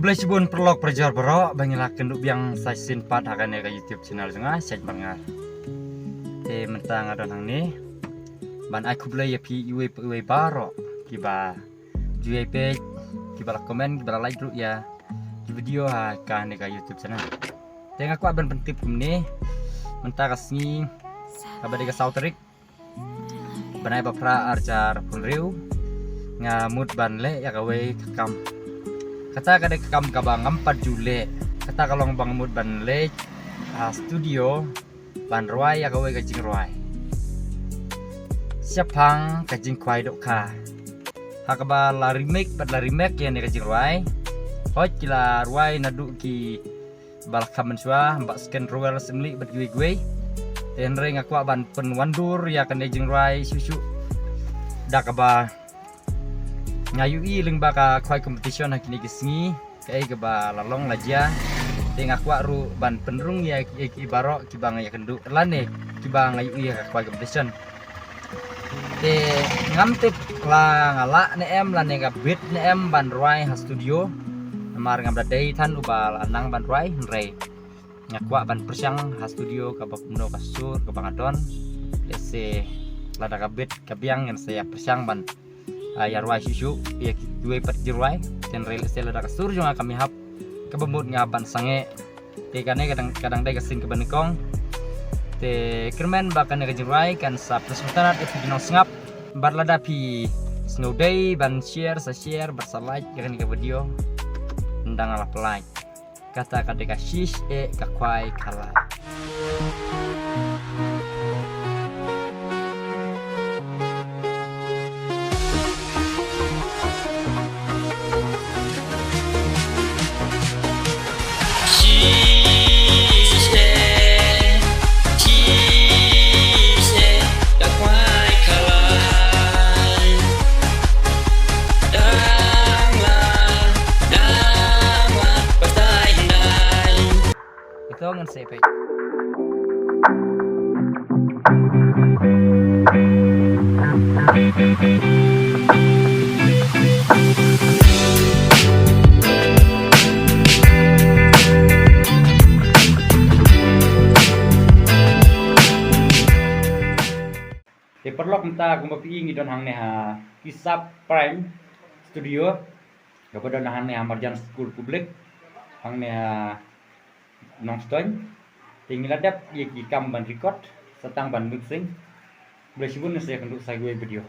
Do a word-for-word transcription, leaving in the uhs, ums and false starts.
Khublei shibun paralok parajor baroh ba ngi la kynduh biang sa shisien pat ha kane ka YouTube channel jong nga, Shait Marngar. Te mynta nga don hangne ban ai khublei ïa phi iwei pa iwei baroh kiba ju ïa peit, kiba la comment, kiba la like ruh ïa ki video ha kane ka YouTube channel. Te nga kwah ban pyntip kumne, mynta ka sngi kaba dei ka saw tarik bnai ba phra arhajar arphew hynriew, nga mut ban leh ïa kawei ka kam. Kata ka dei ka kam kaba ngam pat ju leh. Kata ka long ba nga mut ban leit ha studio ban rwai ïa kawei ka jingrwai shaphang ka jingkhwai dohkha. Ha kaba la remake bad la remake ïa kane ka jingrwai. Hooid ki la rwai naduh ki ba la kham mynshuwa, Bah Sken Rowell Syiemlieh bad kiwei kiwei. Te hynrei nga kwah ban pynwandur ïa kane jingrwai shuh shuh da kaba nga ïohi lyngba ka khwai competition ha kine ki sngi, kaei kaba la long la jia. Te nga kwah ruh ban pynrung ïa ki, ïa ki baroh kiba nga ïakynduh lane kiba nga ïohi ha ka khwai competition. Te ngam tip la nga lah ne em lane nga bit ne em ban rwai ha studio. Namar ngam da dei than uba la nang ban rwai, hynrei nga kwah ban pyrshang ha studio kaba kumno ka sur kaba nga don. Lehse lada ka bit ka biang ngan sa ïa pyrshang ban, ah, ïa rwai shuh shuh ïa kiwei pat ki jingrwai. Te hynrei lehse lada ka sur jong nga kam ïahap, kaba mut nga ban sangeh. Te kane ka dang, ka dang dei ka sien kaba nyngkong. Te kyrmen ba kane ka jingrwai kan sa pynshongthait ïa phi ki nongsngap. Bad lada phi sngewdei ban share, sa share bad sa like ïa kane ka video. Ynda nga la pynlait. Kata ka dei ka Shish eh ka khwai khalai. Ito ngan sa peit. Te paralok, mynta kumba phi i ngi don hangne ha Kisap Prime Studio. Kaba don hangne ha Marjan School Public, hangne ha Nongstoiñ. Te ngi la dep ïa ki kam ban record, sa tang ban mixing. Khublei shibun, ngin sa ïakynduh sa kiwei video.